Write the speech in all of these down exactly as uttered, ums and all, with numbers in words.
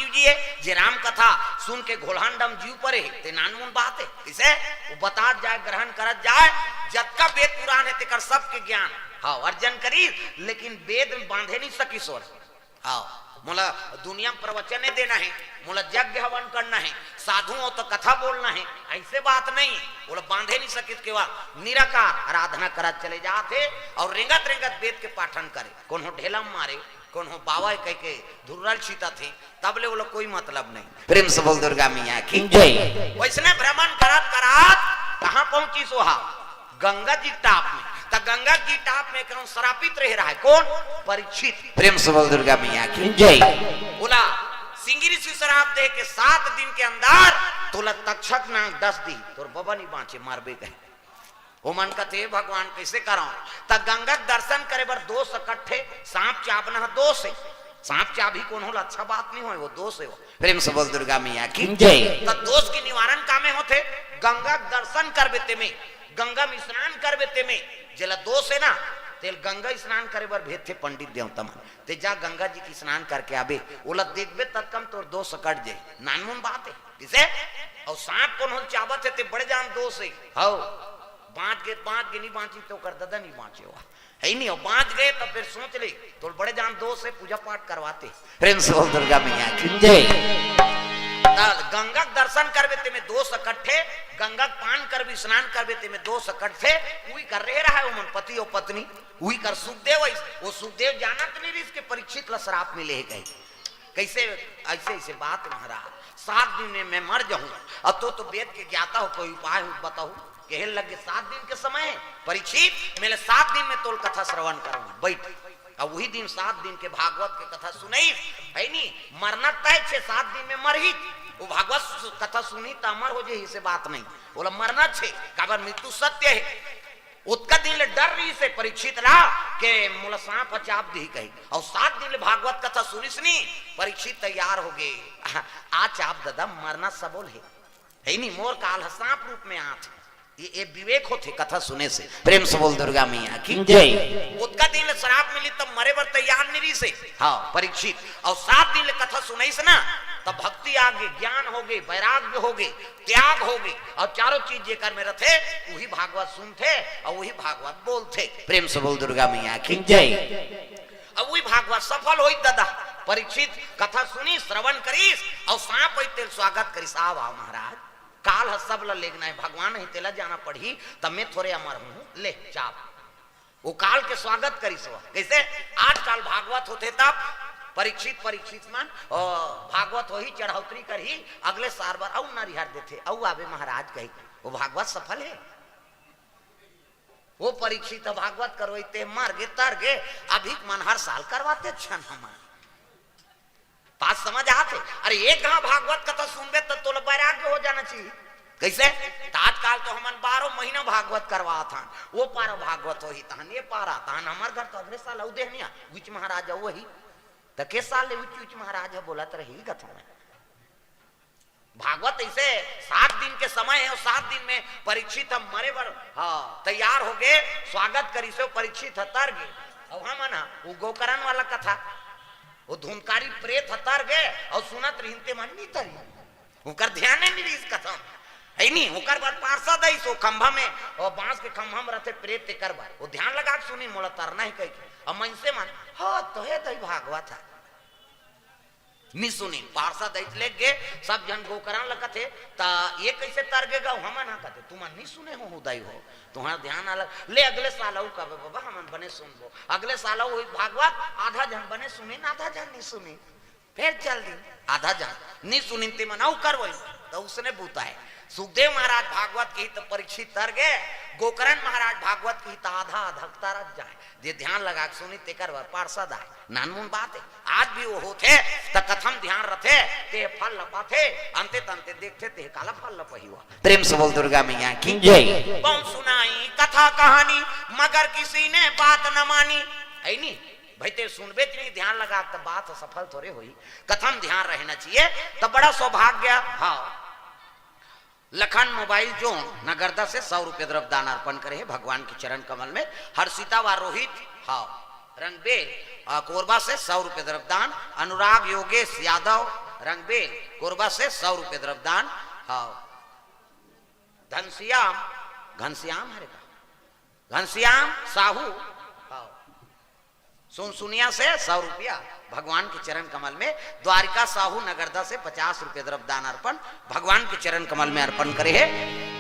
जी हे, जे राम कथा सुन के घोलहन डम जीव परे हे, ते नानमुन बात हे। किसे? वो बतात जाए, ग्रहण करत जाए, जतका वेद पुराण हे, तेकर सबके ज्ञान, हाँ, अर्जन करी, लेकिन वेद में बांधे नहीं सकिस ओला। हाँ, मोला दुनिया में प्रवचन देना हे, मोला यज्ञ हवन करना हे, साधु हो तो कथा बोलना हे, ऐसे बात नहीं। ओला बांधे नहीं सकिस, केवल निराकार आराधना करत चले जात हे अउ रेंगत रेंगत वेद के पाठन करे। कोनो ढेला मारे, कोनो बाबा कह के धुर्रल छीतत हे, तब ले ओला कोई मतलब नहीं। प्रेम से बोल दुर्गा मैया की जय। वैसने भ्रमण करत करत कहाँ पहुंचिस ओहा? गंगा जी टाप में। त गंगा जी टाप में कहूँ श्रापित रहे रहा हे। कोन? परीक्षित। प्रेम से बोल दुर्गा मैया की जय। ओला सिंगी ऋषि श्राप दे के सात दिन के अंदर तोला तक्षक नाग डस दिही, तोर बबा नहीं बांचे, मरबे कहे। ओमन कथे, "भगवान, कइसे करंव?" त गंगा के दर्शन करे बर दो सकट हे, सांप चाबना ह दोष हे। सांप चाबही कोनो ला अच्छा बात नहीं होय, वो दोष हे वो। प्रेम से बोल दुर्गा मैया की जय। त दोष के निवारण कामे होथे, गंगा के दर्शन करबे तेमे, गंगा में स्नान करबे तेमे, जेला दोष हे ना, तेल गंगा स्नान करे बर भेजथे पंडित देवता मन। ते जा गंगा जी के स्नान करके आबे, ओला देखबे ततका म तोर दोष कट जाही। नानमुन बात हे। किसे? अउ सांप कोनो ल चाबत हे, ते बड़े जान दोष हे। हव, बांच गे, बांच गे, नहीं बांची तो ओकर ददा नहीं बांचे हुआ। हे नहीं, अउ बांच गे त फिर सोच ले, तोर बड़े जान दोष हे, पूजा पाठ करवाते। प्रेम से बोल दुर्गा मैया की जय। त गंगा के दर्शन करबे तेमे दोष कटथे, गंगा के पान करबे, स्नान करबे तेमे दोष कटथे। उही कर रहे रहा हे ओमन पति अउ पत्नी, उही कर सुखदेव अइस। वो सुखदेव जानत नहीं रहिस के परीक्षित ला श्राप मिले हे कहे। कइसे? ऐसे ऐसे बात महाराज, सात दिन में मैं मर जाहूं। अब तो, तो वेद के ज्ञाता हो, कोई उपाय हो बताओ। कहे लगे, "सात दिन के समय हे परीक्षित, मैं ले सात दिन में तोल कथा श्रवण करूंगा, बैठ।" अब उही दिन सात दिन के भागवत के कथा सुनइस, हे नी, मरना तय छे, सात दिन में मरही। वो भागवत सु-, कथा सुनही त अमर हो जाही, इसे बात नहीं। बोला, "मरना छे, काबर मृत्यु सत्य हे।" ओतका दिन ले डर रहिस हे परीक्षित ला के मोला सांप ह चाब दिही कही। अउ सात दिन ले भागवत कथा सुनिस नी, परीक्षित तैयार हो गे। आ चाब ददा, मरना सबो ल हे। हे नी, मोर काल ह सांप रूप में आत हे। ये, ये विवेक होथे कथा सुने से। प्रेम से बोल दुर्गा मैया की जय। ओतका दिन ले श्राप मिली तब मरे बर तैयार नहीं रहिस हे। हाँ, परीक्षित। अउ सात दिन ले कथा सुनइस ना, तब भक्ति आ गे, ज्ञान हो गे, वैराग्य हो गे, त्याग हो गे, अउ चारों चीज जेकर में रथे, उही भागवत सुनथे अउ उही भागवत बोलथे। प्रेम से बोल दुर्गा मैया की जय। अउ उही भागवत सफल होई ददा। परीक्षित कथा सुनिस, श्रवण करिस, अउ सांप अइस तेल स्वागत करिस, "आव, आव महाराज, काल ह सब ल लेगना हे, भगवान हे, तेला जाना पड़ही, त मैं थोरे अमर हूं, ले चाब।" वो काल के स्वागत करिस हो। कइसे? आज काल भागवत होथे तब परीक्षित, परीक्षित मन, ओ, भागवत होही, चढ़ौतरी करही, अगले साल बर अउ नरिहर देथे, अउ आबे महाराज कही, वो भागवत सफल हे। वो परीक्षित भागवत करोई ते मर गे, तर गे, अभी मन हर साल करवाते छन हमन। बात समझ आत हे? अरे, एक घांव भागवत कथा सुनबे त तोला वैराग्य हो जाना चाहिए। कइसे? त आजकाल तो हमन बारह महीना भागवत करवात हन, वो पारा भागवत होही, तहन ये पारा, तहन हमर घर तो अगले साल अउ देहनिया, उच्च महाराज अउ वही। त के साल ले उच्च, उच्च महाराज ह बोलत रही कथा में। भागवत अइसे सात दिन के समय हे, अउ सात दिन में परीक्षित ह मरे बर, हाँ, तैयार हो गे, स्वागत करिस हे, परीक्षित ह तर गे। अउ हमन ह, वो गोकरण वाला कथा, वो धुंधकारी प्रेत ह तर गे, अउ सुनत रहिन ते मन नी तरी। ओकर ध्यान नहीं रहिस कथा म। हे नी, ओकर बर पार्षद अइस, वो खंभा में, वो बांस के खंभा में रथे प्रेत, तेकर बर। वो ध्यान लगा के सुनी, मोला तरना हे कहि के। अब मनसे मन, "हो, तो हे दई भागवत ह।" नी सुनी, पार्षद अइस लेग गे, सब झन गोकरण ल कथे, "त ये कइसे तर गे गा?" हमन ह कथे, "तुमन नी सुने हो, हुदई हो, तुंहर ध्यान अलग।" ले अगले साल अउ कबे, "बाबा, हमन बने सुनबो।" अगले साल अउ वही भागवत, आधा झन बने सुनिन, आधा झन नी सुनिन। फेर चल दिन, आधा झन नी सुनिन, ते मन अउ करवई, त उसने बुता हे। सुखदेव महाराज भागवत कही त परीक्षित तर गे, गोकरण महाराज भागवत कही त आधा आधा तरत जाय। जे ध्यान लगा के सुनी, तेकर बर पार्षद आय। नानमुन बात हे, आज भी वो होथे, त कथा म ध्यान रथे, ते फल ल पाथे, अंते तंते देखथे, ते काला फल ल पही हुआ। प्रेम से बोल दुर्गा मैया की जय। बहुत सुनाई कथा कहानी, मगर किसी ने बात न मानी। हे नी? भाई, ते सुनबे त नहीं, ध्यान लगा, त बात सफल थोरे होही। कथा म ध्यान रहना चाहिए, त बड़ा सौभाग्य। हाँ, लखन मोबाइल जोन नगरदा से सौ रुपये द्रव्य दान अर्पण करे हे भगवान के चरण कमल में। हर्षिता व रोहित, हाँ, रंगबेल, आ, कोरबा से सौ रुपये द्रव्य दान। अनुराग योगेश यादव, रंगबेल कोरबा से सौ रुपये द्रव्यदान। हाँ, घनश्याम, घनश्याम हरे का, घनश्याम साहू, हाँ, सुनसुनिया से सौ रुपया भगवान के चरण कमल में, द्वारिका साहू नगरदा से पचास रुपये द्रव्यदान अर्पण भगवान के चरण कमल में अर्पण करे हे।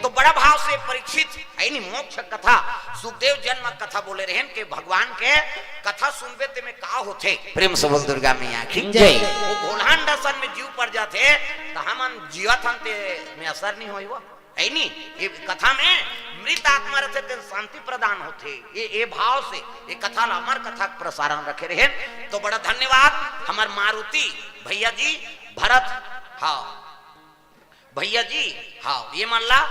तो बड़ा भाव से परीक्षित है नी, मोक्ष कथा, सुखदेव जन्म कथा बोले रहेन के भगवान के कथा सुनबे ते में का होथे। प्रेम से बोल दुर्गा मैया की जय। वो भोलांड असन में जीव पड़ जाथे, तो हमन जीवत हन ते में असर नहीं होई वो, है नी? ये कथा में मृत आत्मा रहथे, तेन शांति प्रदान होथे। ये, ये भाव से ये कथा ला अमर कथा के प्रसारण रखे रहेन। तो बड़ा धन्यवाद हमर मारुति भैया जी, भरत, हाँ, भैया जी, हाँ, ये मन ला,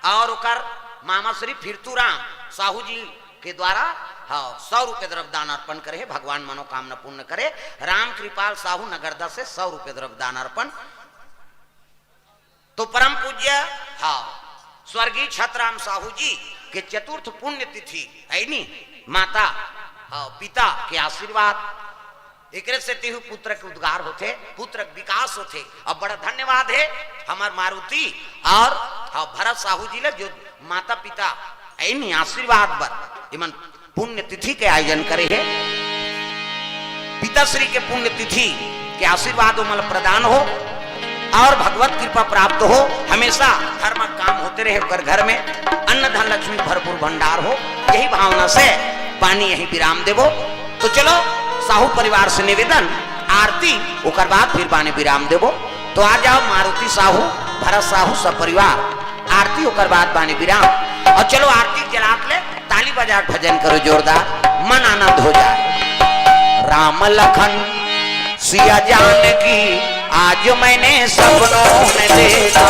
और ओकर मामा श्री फिरतूराम साहू जी के द्वारा, हाँ, सौ रुपये द्रव्यदान अर्पण करे हे। भगवान मनोकामना पूर्ण करे। राम कृपाल साहू नगरदा से सौ रुपये द्रव्यदान अर्पण। तो परम पूज्य, हाँ, स्वर्गीय छतराम साहू जी के चतुर्थ पुण्य तिथि है नी, माता, हाँ, पिता के आशीर्वाद, एकरे से तेहू पुत्र के उद्गार होथे, पुत्र के विकास होथे। अब बड़ा धन्यवाद है हमार मारुति और, हाँ, भरत साहू जी ले, जो माता पिता है नी आशीर्वाद बर इमन पुण्यतिथि के आयोजन करे हे। पिताश्री के पुण्यतिथि के आशीर्वाद ओमन प्रदान हो और भगवत कृपा प्राप्त हो। हमेशा धर्म काम होते रहे ओकर घर में, अन्न धन लक्ष्मी भरपूर भंडार हो। यही भावना से पानी यही विराम देबो। तो चलो, साहू परिवार से निवेदन, आरती, ओकर बाद फिर पानी विराम देबो। तो आ जाओ मारुति साहू, भरत साहू, सब परिवार, आरती, ओकर बाद पानी विराम। और चलो, आरती जलात ले, ताली बजा के भजन करो जोरदार, मन आनंद हो जाए। राम लखन सिया जानकी आज मैंने सपनों में देखा।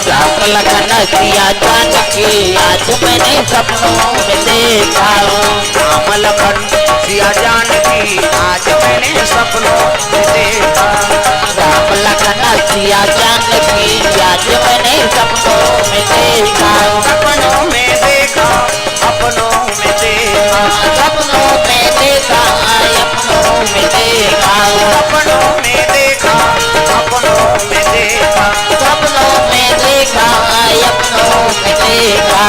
राम लखन सिया जानकी आज मैंने सपनों में देखा। राम लखन सिया जानकी आज मैंने सपनों में देखा। राम लखन सिया जानकी आज मैंने सपनों में देखा। सपनों में देखा, अपनों में देखा। सपनों में देखा, अपनों में देखा। सपनों में देखा, अपनों में देखा। सपनों में देखा, अपनों में देखा।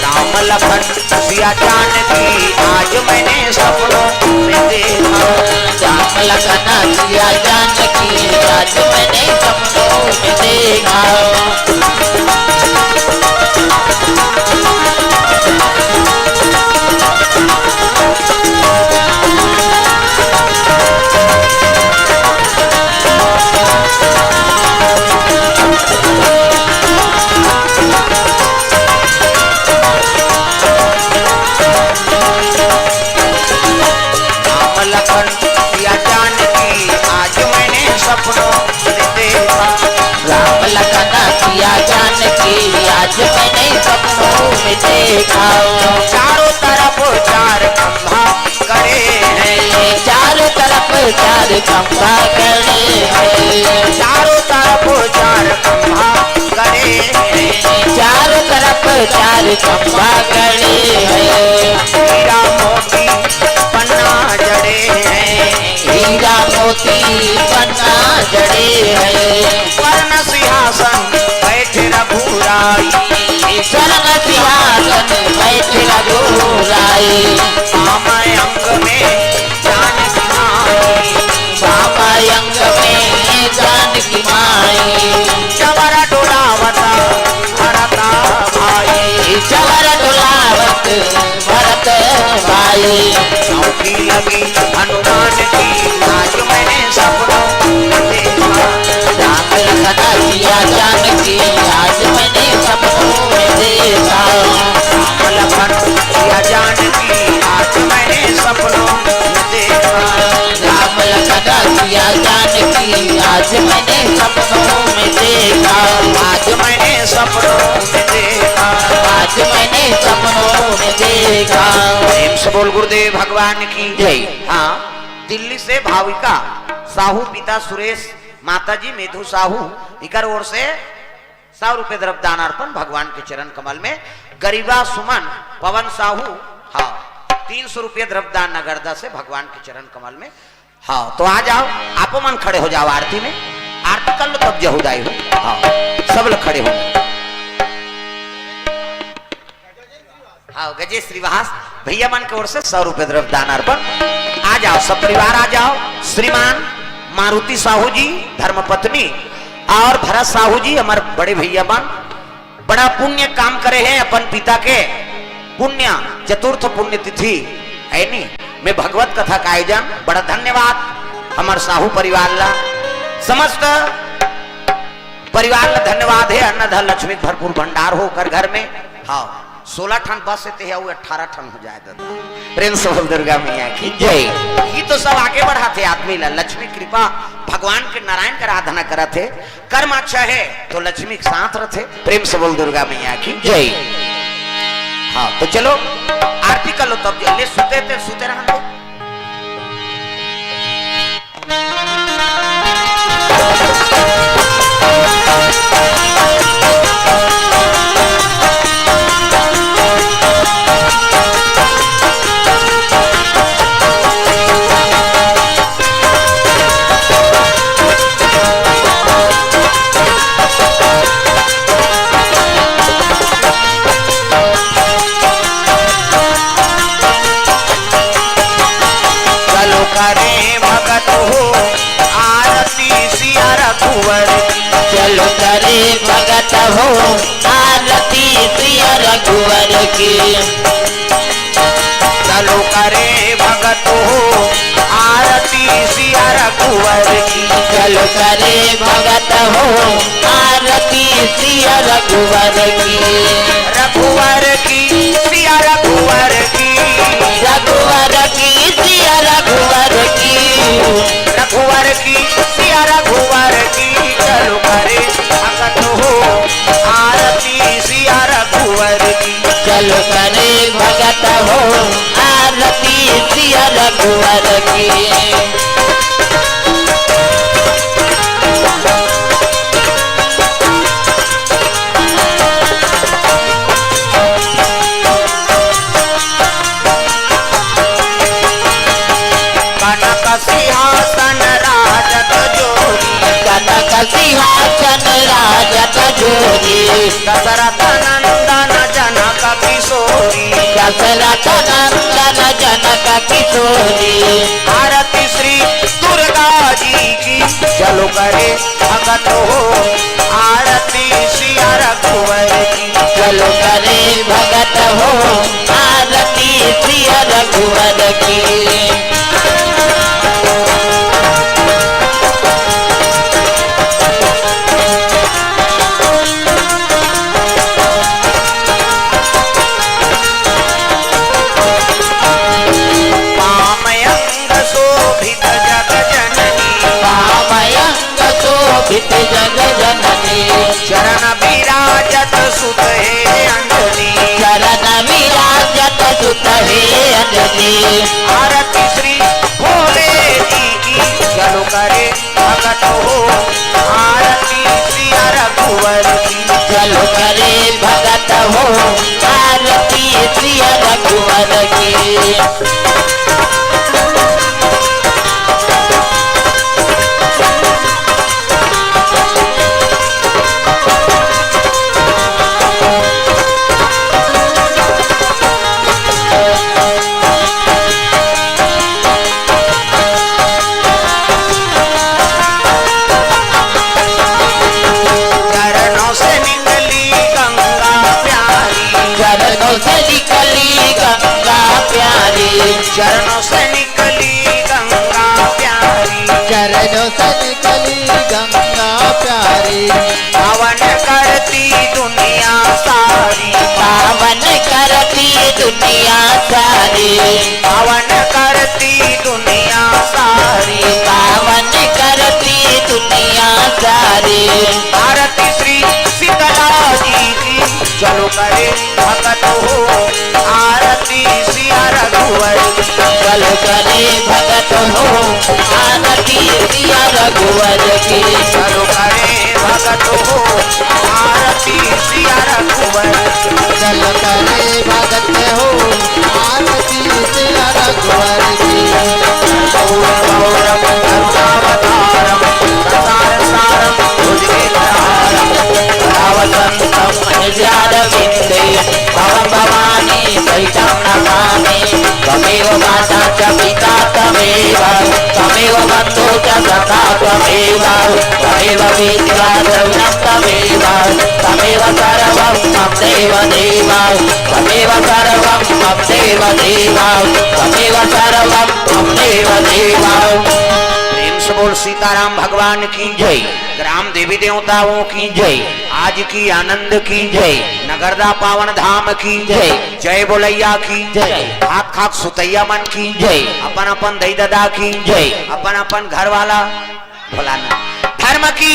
राम लखन सिया जानकी आज मैंने सपनों में देखा। राम लखन सिया जानकी आज मैंने सपनों में देखा। राम लखन सिया जानकी आज मैंने सपनों में देखा। राम लखन सिया जानकी आज मैंने सपनों में देखा। चारों तरफ चार खंभा खड़े हैं। चारों तरफ चार खंभा खड़े हैं। चारों तरफ चार खंभा खड़े हैं। चारों तरफ चार खंभा खड़े हैं। हीरा मोती पन्ना जड़े हैं। हीरा मोती पन्ना जड़े हैं। स्वर्ण सिंहासन बैठे रघुराई। स्वर्ण सिंहासन बैठे रघुराई। बाम अंग में जानकी माई। बाम अंग में जानकी माई। चवर डोलावत भरत भाई। चवर डोलावत भरत भाई। चौकी लगी हनुमान की आज मैंने सपनों में देखा। राम लखन सिया जानकी आज मैंने सपनों में देखा। राम लखन सिया जानकी आज मैंने सपनों में देखा। राम लखन सिया जानकी आज मैंने सपनों में देखा। आज मैंने सपनों में देखा। आज मैंने सपनों में देखा। प्रेम से बोल गुरुदेव भगवान की जय। हाँ, दिल्ली से भाविका साहू, पिता सुरेश, माता जी मेधू साहू, इकर ओर से सौ रुपये द्रव्यदान अर्पण भगवान के चरण कमल में। गरीबा सुमन, पवन साहू, हाँ, तीन सौ रुपये द्रव्यदान नगरदा से भगवान के चरण कमल में। हाँ, तो आ जाओ, आपो मन खड़े हो जाओ आरती में। आरती कर लो, तब जहू दाई हो। हाँ, सब लोग खड़े हो। हाँ, गजेश श्रीवास भैया मन के ओर से सौ रुपए द्रव्य दान अर्पण। आ जाओ, सब परिवार आ जाओ। श्रीमान मारुति साहू जी, धर्मपत्नी और भरत साहू जी, हमारे बड़े भैया मन, बड़ा पुण्य काम करे हे अपन पिता के पुण्य, चतुर्थ पुण्यतिथि हे नी, में भगवत कथा का आयोजन। बड़ा धन्यवाद हमर साहू परिवार ला, समस्त परिवार ला धन्यवाद हे। अन्न धन लक्ष्मी के भरपूर भंडार हो ओकर घर में। हाँ, सोलह ठन बस हे ते हे, अउ अठारह ठन हो जाए दादा। प्रेम से बोल दुर्गा मैया की जय। ये तो सब आगे बढ़ाथे आदमी ला, लक्ष्मी कृपा, भगवान के, नारायण के आराधना करत हे। कर्म अच्छा हे तो लक्ष्मी के साथ रथे। प्रेम से बोल दुर्गा मैया की जय। हाँ, तो चलो आरती कर लो, तब ले सुते ते सुते रहन दो। चलो करे भगत हो आरती सिया रघुवर की। चलो करे भगत हो आरती सिया रघुवर की। चलो करे भगत हो आरती सिया रघुवर की। चलो करे भगत हो आरती सिया रघुवर की। रघुवर की सिया रघुवर की। रघुवर की सिया रघुवर की। रघुवर की सिया रघुवर की। चलो करे भगत हो आरती सिया रघुवर की। चलो करे भगत हो आरती सिया रघुवर की। कनक सिंहासन राजत जोरी। कनक सिंहासन राजत जोरी। दशरथ नंदन जनक किशोरी। दशरथ नंदन जनक किशोरी। आरती श्री दुर्गा जी की। चलो करे भगत हो आरती सिया रघुवर की। चलो करे भगत हो आरती सिया रघुवर की। पामयंग शोभित जग जननी। पामयंग शोभित जग जननी। चरण विराजत सुत हे अंजनी। चरण विराजत सुत हे अंजनी। आरती श्री भोले जी की। चलो करे भगत हो आरती सिया रघुवर की। चलो करे भगत हो आरती सिया रघुवर की। चरणों से निकली गंगा प्यारी। चरणों से निकली गंगा प्यारी। चरणों से निकली गंगा प्यारी। चरणों से निकली गंगा प्यारी। पावन करती दुनिया सारी। पावन करती दुनिया सारी। पावन करती दुनिया सारी। पावन करती दुनिया सारी। आरती श्री शीतला जी की। चलो करे भगत हो आरती सिया रघुवर की। चलो करे भगत हो आरती सिया रघुवर की। चलो करे भगत हो आरती सिया रघुवर की। चलो करे भगत हो आरती सिया रघुवर की। गौर गौरम करुणावतारम संसार सार पिता त्वमेव, त्वमेव बन्धु च सखा त्वमेव, त्वमेव मित्र च त्वमेव, त्वमेव सर्वं मम देव देव, त्वमेव सर्वं मम देव देव, त्वमेव सर्वं मम देव देव। प्रेम से बोल सीताराम भगवान की जय। ग्राम देवी देवताओं की जय। आज की आनंद की जय। नगरदा पावन धाम की जय। जय बोलैया की जय। खाक खाक सुतैया मन की जय। अपन अपन दई ददा की जय। अपन अपन घर वाला भोलानाथ धर्म की